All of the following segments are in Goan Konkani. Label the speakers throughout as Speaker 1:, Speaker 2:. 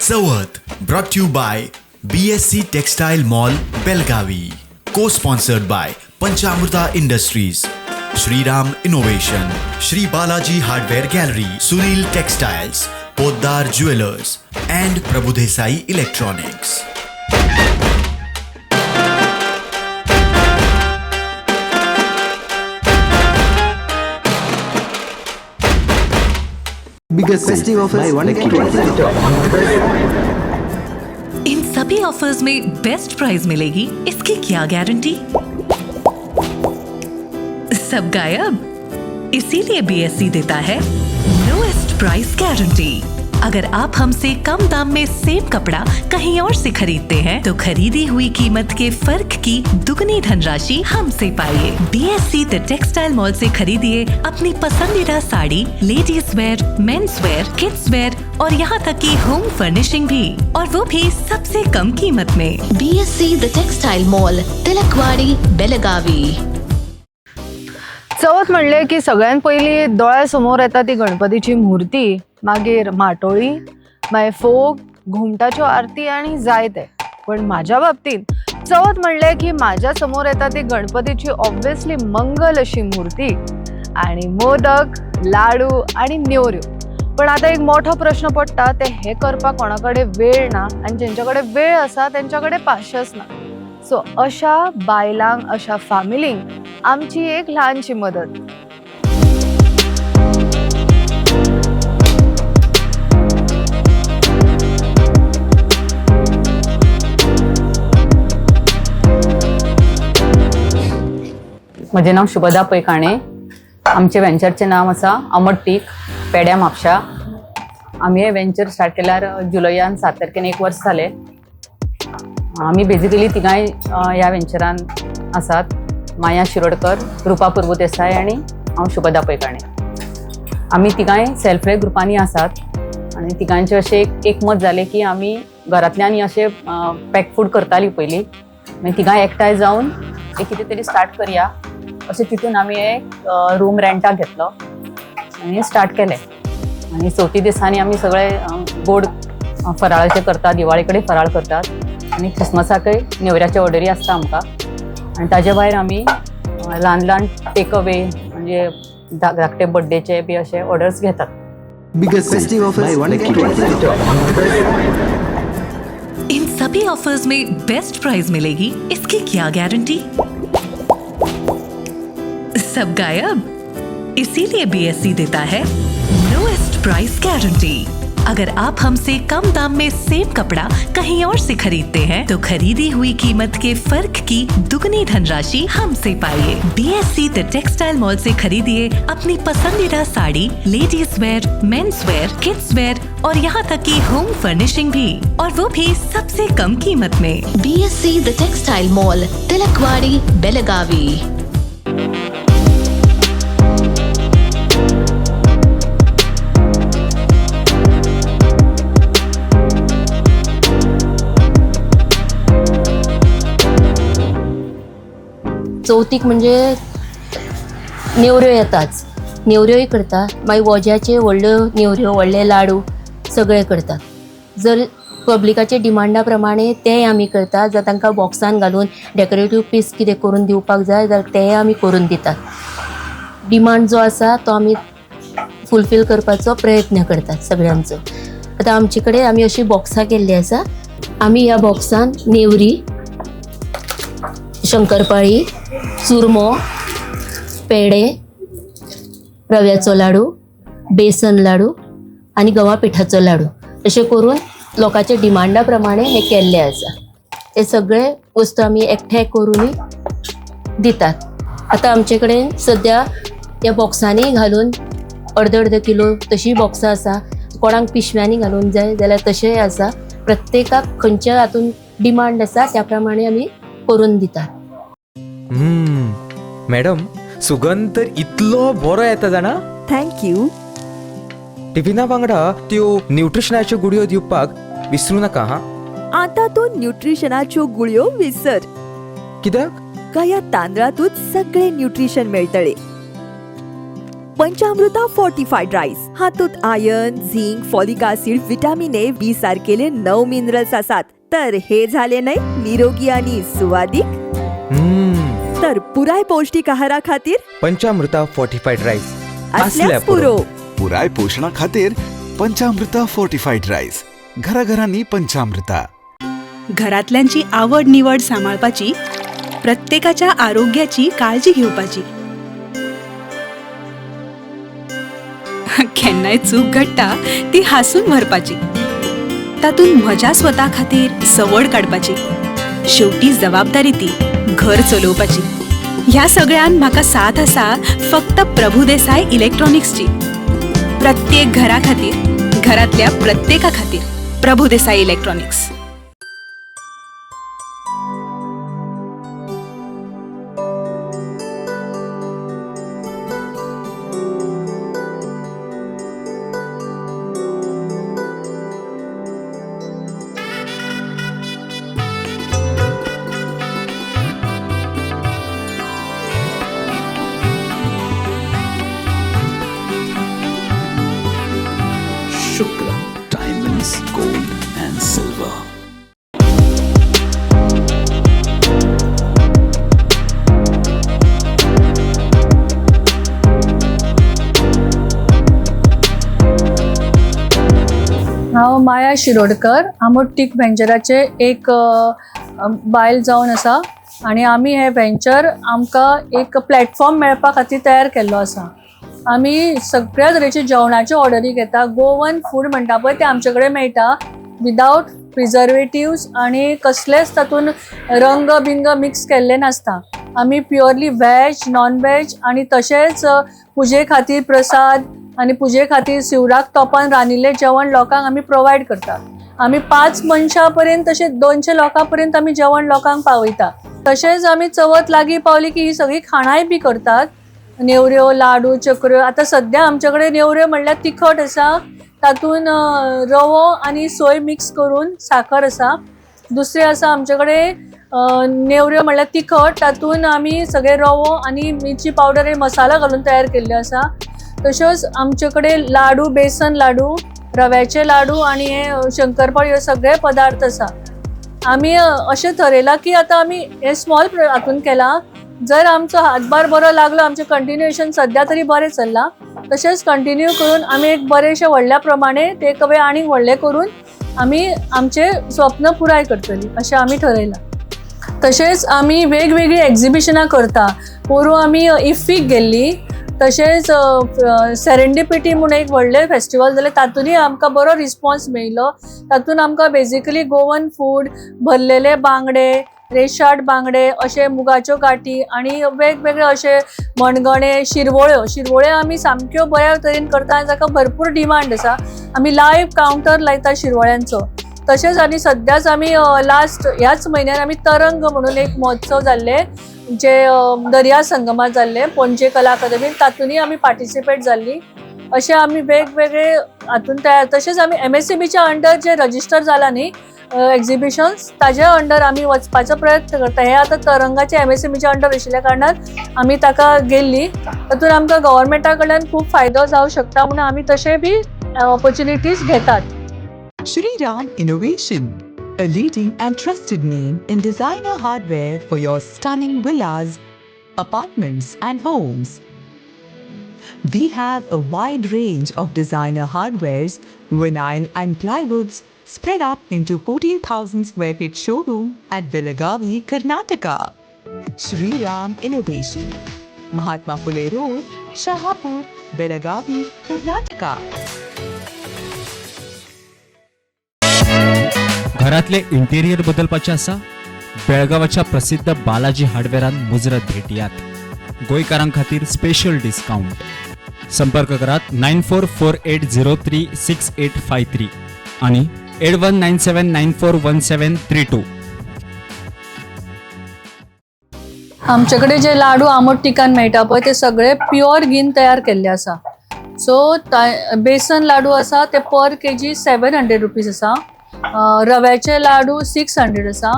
Speaker 1: Chavath brought you by BSC textile mall, Belagavi. Co sponsored by Panchamruta industries, Shriram innovation, Shri Balaji hardware gallery, Sunil textiles, Poddar jewellers and Prabhudesai electronics.
Speaker 2: Biggest
Speaker 3: Festive offers.
Speaker 2: Buy one get one.
Speaker 4: In सभी ऑफर्स में बेस्ट प्राइस मिलेगी, इसकी क्या गारंटी? सब गायब। इसीलिए बीएससी देता है लोएस्ट प्राइस गारंटी। अगर आप हमसे कम दाम में सेम कपड़ा कहीं और से खरीदते हैं, तो खरीदी हुई कीमत के फर्क की दुगनी धनराशि हमसे पाइए। बीएससी the textile mall से खरीदिए अपनी पसंदीदा sari, ladies wear, men's wear, kids wear और यहाँ तक कि होम फर्निशिंग भी, और वो भी सबसे कम कीमत में।
Speaker 5: BSC The Textile Mall, Tilakwadi, Belagavi.
Speaker 6: चवथ म्हणलें की सगळ्यात पयलीं दोळ्या समोर येता ती गणपतीची मूर्ती, मागीर माटोळी, मागीर फोग, घुमटाच्यो आरती आनी जायते। पण म्हाज्या बाबतींत चवथ म्हणलें की म्हाज्या समोर येता ती गणपतीची ऑब्वियसली मंगल अशी मूर्ती आनी मोदक, लाडू आनी नेवऱ्यो। पण आतां एक मोठो प्रश्न पडटा, ते हे करपाक कोणा कडेन वेळ ना आनी जेंच्या कडेन वेळ आसा तेंच्या कडेन पाशस ना। सो अशा बायलांक, अशा फामिलींक आमची एक ल्हानशी मदत।
Speaker 7: म्हजें नांव शुभदा पै काणे। आमचें वेंचरचें नांव आसा अमर टीक, पेड्या, म्हापशा। आमी हें वेंचर स्टार्ट केल्यार जुलयान 7 तारखेन एक वर्स जालें। आमी बेजिकली तिगांय ह्या वेंचरान आसात, माया शिरोडकर, रुपा प्रभुदेसाय आनी हांव शुभदा पै काणे। आमी तिगांय सेल्फ हेल्प ग्रुपांनी आसात आनी तिगांचें अशें एक एकमत जालें की आमी घरांतल्यान अशें पॅक फूड करतालीं पयलीं, मागीर तिगांय एकठांय जावन एक कितें तरी स्टार्ट करया अशें चिंतून आमी एक रूम रेंटाक घेतलो आनी स्टार्ट केलें। आनी चवथी दिसांनी आमी सगळे गोड फराळाचें करतात, दिवाळे कडेन फराळ करतात आनी क्रिसमसाकय नेवऱ्याचे ऑर्डरी आसता आमकां। आनी ताजे भायर आमी ल्हान ल्हान टेक अवे, म्हणजे धाकटे बड्डेचे बी अशे ऑर्डर्स घेतात।
Speaker 2: Biggest
Speaker 3: Festive offers.
Speaker 2: Buy one get one.
Speaker 4: In सभी ऑफर्स में बेस्ट प्राइस मिलेगी, इसकी क्या गारंटी? सब गायब। इसीलिए बीएससी देता है लोएस्ट प्राइस गारंटी। अगर आप हमसे कम दाम में सेम कपड़ा कहीं और से खरीदते हैं, तो खरीदी हुई कीमत के फर्क की दुगनी धनराशि हमसे पाइए। बीएससी the textile mall से खरीदिए अपनी पसंदीदा sari, ladies wear, men's wear, kids wear और यहाँ तक कि होम फर्निशिंग भी, और वो भी सबसे कम कीमत में।
Speaker 5: BSC The Textile Mall, Tilakwadi, Belagavi.
Speaker 8: चवथीक म्हणजे नेवऱ्यो येताच, नेवऱ्योय करता। मागीर वोज्याचे व्हडल्यो नेवऱ्यो, व्हडले लाडू सगळे करतात। जर पब्लिकाच्या डिमांडा प्रमाणे तेय आमी करता। जर तांकां बॉक्सान घालून डेकोरेटीव पीस कितें करून दिवपाक जाय जाल्यार तेय आमी करून दितात। डिमांड जो आसा तो आमी फुलफील करपाचो प्रयत्न करतात सगळ्यांचो। आतां आमचे कडेन आमी अशीं बॉक्सां केल्लीं आसा। आमी ह्या बॉक्सान नेवरी, शंकरपाळी, चुरमो, पेडे, रव्याचो लाडू, बेसन लाडू आनी गंवा पिठाचो लाडू अशें करून लोकांच्या डिमांडा प्रमाणे हे केल्ले आसा। हे सगळे वस्तू आमी एकठांय करूनय दितात। आतां आमचे कडेन सद्या ह्या बॉक्सांनी घालून अर्द अर्द किलो तशीं बॉक्सां आसा। कोणाक पिशव्यांनी घालून जाय जाल्यार तशेंय आसा। प्रत्येकाक खंयच्या हातून डिमांड आसा त्या प्रमाणे आमी करून दितात।
Speaker 9: मॅडम, सुगंध तर इतलो बरो येता जाणा।
Speaker 10: Thank you.
Speaker 9: टिफिना वांगडा त्यो न्यूट्रिशनाच्यो गुळयो दिवपाक विसरू नाका हा।
Speaker 10: आतां तूं न्यूट्रिशनाच्यो गुळयो विसर।
Speaker 9: कित्याक?
Speaker 10: का ह्या तांदळातूच सगळे न्यूट्रिशन मेळटले। पंचामृता फोर्टिफाईड रायस. हातूंत iron, zinc, folic acid, vitamin A, B सारकेले 9 minerals आसात. तर हे झाले न्हय निरोगी आणि सुवादीक. तर पुराय पौष्टिक आहारा खातीर
Speaker 9: पंचामृता फोर्टिफाईड राईस
Speaker 10: असल्याच पुरो.
Speaker 3: पुराय पोशणा खातीर पंचामृता फोर्टिफाईड राईस. घराघरांनी पंचामृता.
Speaker 11: घरातल्यांची आवड निवड सांबाळपाची, प्रत्येकाच्या आरोग्याची काळजी घेवपाची. केन्नाय चूक घडटा ती हांसून भरपाची, तातूंत म्हज्या स्वता खातीर सवड काडपाची. शेवटी जबाबदारी ती घर चलोवपाची. ह्या सगळ्यान म्हाका साथ आसा फक्त प्रभुदेसाय इलेक्ट्रॉनिक्सची. प्रत्येक घरा खातीर, घरातल्या प्रत्येका खातीर Prabhudesai electronics.
Speaker 12: Shukla Diamonds, Gold and Silver.
Speaker 13: हांव माया शिरोडकर, आमोट व्हेंचराचे एक बायल जावन आसा आनी आमी हे व्हेंचर आमकां एक प्लॅटफॉर्म मेळपा खातीर तयार केल्लो आसा. आमी सगळ्या तरेचे जेवणाच्यो ऑर्डरी घेता. गोवन फूड म्हणटा पळय तें आमचे कडेन मेळटा विदावट प्रिजर्वेटिव्स आनी कसलेच तातूंत रंग बिंग मिक्स केल्ले नासता. आमी प्युअरली व्हेज, नॉन व्हेज आनी तशेंच पुजे खातीर प्रसाद आनी पुजे खातीर शिवराक तोपान रांदिल्लें जेवण लोकांक आमी प्रोवायड करता. आमी 5 मनशां पर्यंत तशें 200 लोकां पर्यंत आमी जेवण लोकांक पावयता. तशेंच आमी चवथ लागीं पावली की ही सगळीं खाणांय बी करतात. नेवऱ्यो, लाडू, चकऱ्यो. आतां सद्या आमचे कडेन नेवऱ्यो म्हणल्यार तिखट आसा, तातूंत रवो आनी सोय मिक्स करून साखर आसा. दुसरें आसा आमचे कडेन नेवऱ्यो म्हणल्यार तिखट, तातूंत आमी सगळे रवो आनी मिरची पावडर आनी मसाला घालून तयार केल्ले आसा. तश्योच आमचे कडेन लाडू, बेसन लाडू, रव्याचे लाडू आनी हे शंकरपाळी, हे सगळे पदार्थ आसा. आमी अशें थरयलां की आतां आमी हे स्मॉल हातून केलां. जर आमचो हातभार बरो लागलो, आमचें कंटिन्युएशन सद्या तरी बरें चल्लां, तशेंच कंटिन्यू करून आमी एक बरेंशें व्हडल्या प्रमाणे टेक अवे आनीक व्हडलें करून आमी आमचें स्वप्न पुराय करतलीं अशें आमी ठरयलां. तशेंच आमी वेगवेगळीं एग्जिबिशनां करता. पोरूं आमी इफ्फीक गेल्लीं, तशेंच सेरेंडिपिटी म्हूण एक व्हडलें फेस्टिवल जालें, तातूंतय आमकां बरो रिस्पॉन्स मेळिल्लो. तातूंत आमकां बेजिकली गोवन फूड, भरलेले बांगडे, रेशाट बांगडे, अशे मुगाच्यो गाठी आनी वेगवेगळे अशे मणगणे, शिरवळ्यो. शिरवळ्यो आमी सामक्यो बऱ्या तरेन करता आनी ताका भरपूर डिमांड आसा. आमी लायव्ह कावंटर लायता शिरवळ्यांचो. तशेंच आनी सद्याच आमी लास्ट ह्याच म्हयन्यान आमी तरंग म्हणून एक महोत्सव जाल्ले, जे दर्या संगमात जाल्ले पणजे कला अकादमीन, तातूंतय आमी पार्टिसिपेट जाल्ली. अशे आमी वेगवेगळे हातून तयार. तशेंच आमी MSMEच्या अंडर जे रजिस्टर जाला न्ही एग्जिबिशन्स, ताज्या अंडर आमी वचपाचो प्रयत्न करता. हे आतां तरंगाचे MSMEच्या अंडर आशिल्ल्या कारणान आमी ताका गेल्ली. तातूंत आमकां गव्हर्मेंटा कडल्यान खूब फायदो जावं शकता म्हणून आमी तशें बी ऑपॉर्च्युनिटीज घेतात.
Speaker 14: Shriram Innovation, a leading and trusted name in designer hardware for your stunning villas, apartments and homes. We have a wide range of designer hardwares, vinyl and plywoods spread up into 14,000 square feet showroom at Belagavi, Karnataka. Shriram Innovation, Mahatma Phule Road, Shahapur, Belagavi, Karnataka.
Speaker 15: घरातले इंटेरियर बदलपाचें आसा? बेळगांवाच्या प्रसिद्ध बालाजी हार्डवेरान मुजरत भेटयात. गोंयकारां खातीर स्पेशल डिस्कावंट. संपर्क करात 9448036853 आणि 8197941732.
Speaker 13: आमचे कडेन जे लाडू आमट टिकान मेळटा पळय ते सगळे प्युअर घीन तयार केल्ले आसा. सो बेसन लाडू आसा ते पर केजी 700 रुपीज आसा. रव्याचे लाडू 600 आसा.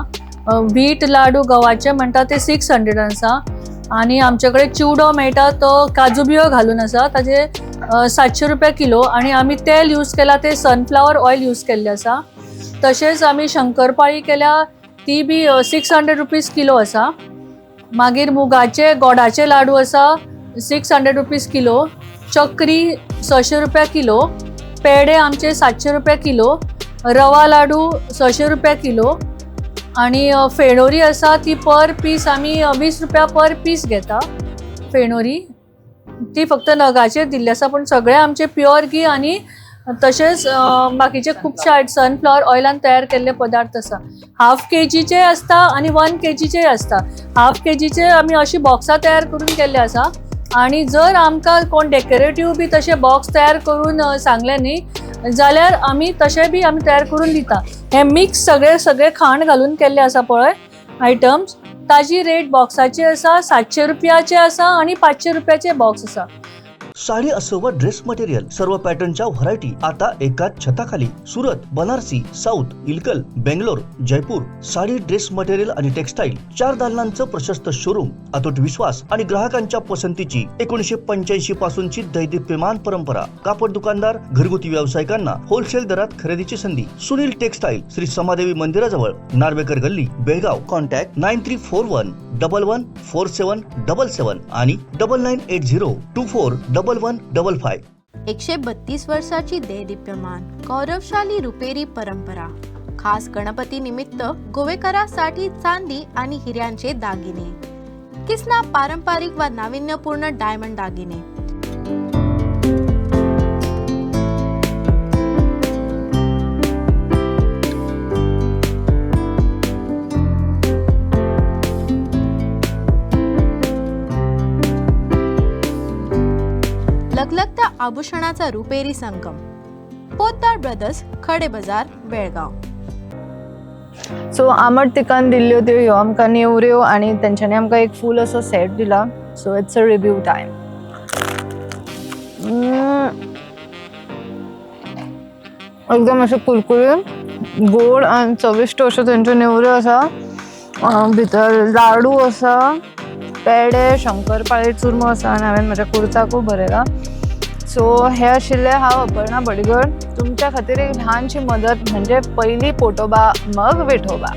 Speaker 13: वीट लाडू गव्हाचे म्हणटा ते 600 आसा. आनी आमचे कडेन चिवडो मेळटा तो काजू बियो घालून आसा, ताजे 700 रुपया किलो. आनी आमी तेल यूज केला ते सनफ्लावर ऑयल यूज केल्ले आसा. तशेंच आमी शंकरपाळी केल्या ती बी 600 रुपीज किलो आसा. मागीर मुगाचे गोडाचे लाडू आसा 600 रुपीज किलो. चक्री 600 रुपया किलो. पेडे आमचे 700 रुपया किलो. रवा लाडू 600 रुपया किलो. आनी फेणोरी आसा ती पर पीस आमी 20 रुपया पर पीस घेता. फेणोरी ती फक्त नगाचेर दिल्ली आसा, पूण सगळे आमचे प्युअर घी आनी तशेंच बाकीचे खुबशे सनफ्लावर ऑयलान तयार केल्ले पदार्थ आसा. हाफ केजीचे आसता आनी 1 केजीचे आसता. हाफ केजीचे आमी अशी बॉक्सां तयार करून केल्ले आसा. आनी जर आमकां कोण डेकोरेटीव बी तशे बॉक्स तयार करून सांगले न्ही जाल्यार आमी तशें बी आमी तयार करून दिता. हे मिक्स सगळे सगळे खाण घालून केल्ले आसा पळय आयटम्स, ताजी रेट बॉक्साची आसा 700 रुपयाचे आसा आनी 500 रुपयाचे बॉक्स आसा.
Speaker 16: साडी असो वा ड्रेस मटेरियल सर्व पॅटर्नच्या व्हरायटी आता एकाच छताखाली. Surat, Banarasi, south, Ilkal, Bangalore, Jaipur. Sari, dress material आणि टेक्सटाईल 4 दालनांचं प्रशस्त शोरूम. अतूट विश्वास आणि ग्राहकांच्या पसंतीची 1985 पासूनची दैदिप्यमान परंपरा. कापड दुकानदार, घरगुती व्यावसायिकांना होलसेल दरात खरेदीची संधी. सुनील टेक्सटाईल, श्री समादेवी मंदिराजवळ, नार्वेकर गल्ली, बेळगाव. कॉन्टॅक्ट 9341 11 47 77 आणि 9980 24 11 55.
Speaker 17: 132 वर्षाची देदीप्यमान गौरवशाली रुपेरी परंपरा. खास गणपती निमित्त गोवेकरांसाठी चांदी आणि हिऱ्यांचे दागिने. किसना पारंपरिक व नाविन्यपूर्ण डायमंड दागिने. लखलखत्या आभूषणाचा रुपेरी संगम. पोद्दार ब्रदर्स, खडे बाजार, बेळगाव.
Speaker 6: सो आमट तिकान दिल्ल्यो त्यो ह्यो आमकां नेवऱ्यो आनी तेंच्यांनी आमकां एक फूल असो सेट दिला. So it's a review time. एकदम अशें कुरकुरीत, गोड आनी चविश्ट अश्यो तेंच्यो नेवऱ्यो आसा. भितर लाडू आसा, पेडे, शंकरपाळी, चुरमो आसा आनी हांवें म्हज्या कुर्ताकूय बरयला. सो हे आशिल्ले हांव अपर्णा बडगर, तुमच्या खातीर एक ल्हानशी मदत म्हणजे पयली पोटोबा मग विठोबा.